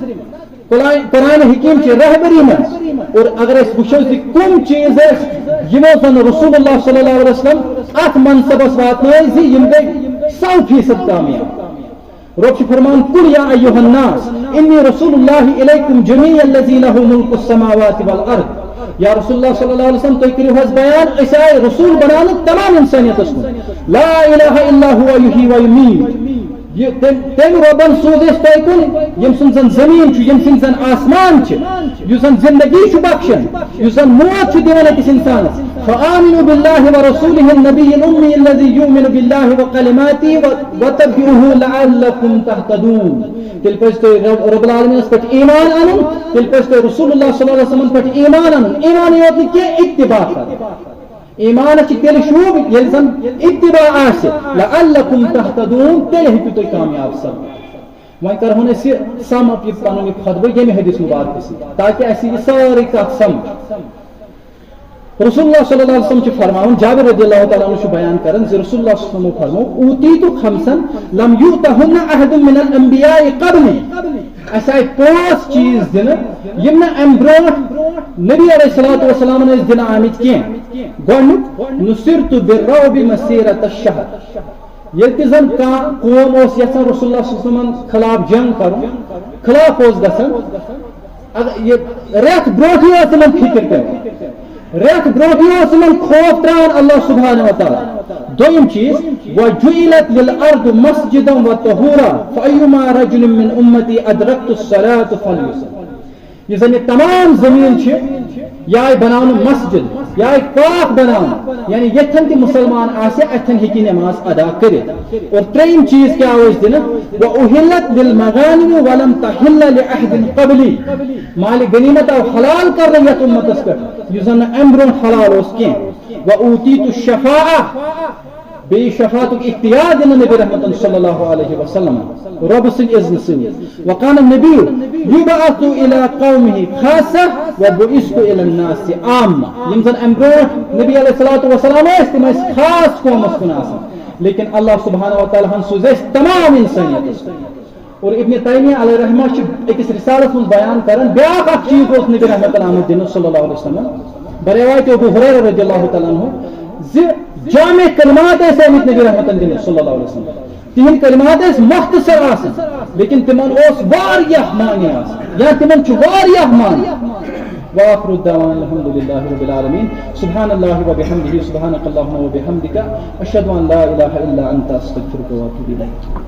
قرآن، قرآن حکیم چہِ رہبری منٛز۔ اور اگر أسۍ وٕچھو زِ کم چیٖز ٲسۍ، یِمو زن رسول اللہ صلی اللہ علیہ وسلم اتھ منصبس واتنٲے زِ یِم گٔے سو فیصد کامیاب۔ رۄب چھُ فرمان، قل یا ایھا الناس انی رسول اللہ الیکم جمیعا الذی لہ ملک السماوات والارض۔ یا رسول اللہ صلی اللہ علیہ وسلم، تُہۍ کٔرِو حظ بیان، أسۍ آے رسول بناونہٕ تمام انسانیتس کُن۔ لا الہ الا ہوا یحیی و یمیت۔ یہِ تٔمۍ، تٔمۍ رۄبن سوٗز أسۍ تۄہہِ کُن، ییٚمۍ سُنٛد زن زٔمیٖن چھُ، ییٚمۍ سٕنٛدۍ زن آسمان چھِ، یُس زن زندگی چھُ بخشان، یُس زن موت چھُ دِوان أکِس انسانس۔ فآمنوا باللہ ورسولہ النبی الامی الذی یؤمن باللہ وکلماتہ و-، وتبعوہ لعلکم تہتدون۔ تیٚلہِ پزِ تۄہہِ رب، رب العالمینس پٮ۪ٹھ ایمان انُن، تیٚلہِ پزِ تۄہہِ رسول اللہ صلی اللہ علیہ وسلم پٮ۪ٹھ ایمان انُن۔ ایمانٕے یوت نہٕ کینٛہہ، اتباع کرُن۔ ایمانس چھِ تیٚلہِ شوٗب، ییٚلہِ زن اتباع آسہِ۔ لعلکم تہتدون، تیٚلہِ ہیٚکِو تُہۍ کامیاب سپدِتھ۔ وۄنۍ کرہون أسۍ یہِ sum up، یہِ پنُن یہِ خطبہٕ ییٚمہِ حدیث مبارکہٕ سۭتۍ، تاکہِ اَسہِ یہِ سٲرٕے کتھ سمجھ۔ رسول اللہ صلی اللہ علیہ وسلم چھُ فرماوان، جابر رضی اللہ تعالیٰ عنہ چھُ بیان کران زِ رسول اللہ صلی اللہ علیہ وسلم فرمو، اوتیت خمسا لم یؤتہن احد من الانبیاء قبلی۔ اَسہِ آیہِ پانٛژھ چیٖز دِنہٕ، یِم نہٕ اَمہِ برونٛٹھ نبی علیہ الصلوۃ والسلامن ٲسۍ دِنہٕ آمٕتۍ کینٛہہ۔ گۄڈٕنیُک، نصرت بالرعب مسیرۃ الشہر۔ ییٚلہِ تہِ زن کانٛہہ قوم اوس یژھان رسول اللہ صلی اللہ علیہ وسلمن خلاف جنگ کرُن، خلاف اوس گژھان، اگر یہِ رٮ۪تھ برونٛٹھٕے ٲس تِمن فکر پٮ۪وان۔ رٮ۪تھ برونٛٹھٕے اوس یِمن خوف ترٛاوان اللہ سبحانہ و تعالیٰ۔ دوٚیِم چیٖز، وجعلت للارض مسجدا وطہورا فایما رجل من امتی ادرکت الصلاۃ فلیصلی۔ یُس زن یہِ تمام زٔمیٖن چھِ، یہِ آیہِ بناونہٕ مسجد، یہِ آیہِ پاک بناونہٕ، یعنی ییٚتھٮ۪ن تہِ مُسلمان آسہِ، اتھٮ۪ن ہیٚکہِ نماز ادا کٔرِتھ۔ اور ترٛیٚیِم چیٖز کیٛاہ اوس دِنہٕ؟ وأحلت للمغانم ولم تحل لأحد قبلی۔ مالِ غنیمت آو حلال کرنہٕ یتھ اُمتس پٮ۪ٹھ، یُس زن نہٕ امہِ برونٛٹھ حلال اوس کینٛہہ۔ وأوتیت الشفاعہ، بیٚیہِ شفاعتُک اختیار دِنہٕ نبی رحمتن صلی اللہ علیہ وسلم، رۄبہٕ سٕنٛدِ اذنہٕ سۭتۍ۔ وکان النبی یبعث الی قومہ خاصہ وبعثت الی الناس عامہ۔ یِم زن امہِ برونٛٹھ نبی علیہ الصلوۃ والسلام ٲسۍ، تِم ٲسۍ خاص قومس کُن آسان، لیکن اللہ سبحانہ و تعالیٰ ہن سوٗز اَسہِ تمام انسانیتس۔ اور ابن تیمیہ علیہ رحمہ چھُ أکِس رسالس منٛز بیان کران، بیٛاکھ اکھ چیٖز اوس نبی رحمتن آمُت دِنہٕ صلی اللہ علیہ وسلم۔ بروایت ابو ہریرہ رضی اللہ تعالیٰ عنہ زِ جامع کلمات ٲسۍ آمٕتۍ نبی رحمتن دِنہٕ صلی اللہ علیہ وسلم۔ تِہنٛدۍ کلمات ٲسۍ مختصر آسان، لیکن تِمن اوس واریاہ معنی آسان، یا تِمن چھُ واریاہ معنی۔ وآخر دعوانا الحمد للہ رب العالمین۔ سبحان اللہ وبحمدہ، سبحانک اللہم وبحمدک، اشہد ان لا الہ الا انت، استغفرک واتوب الیک۔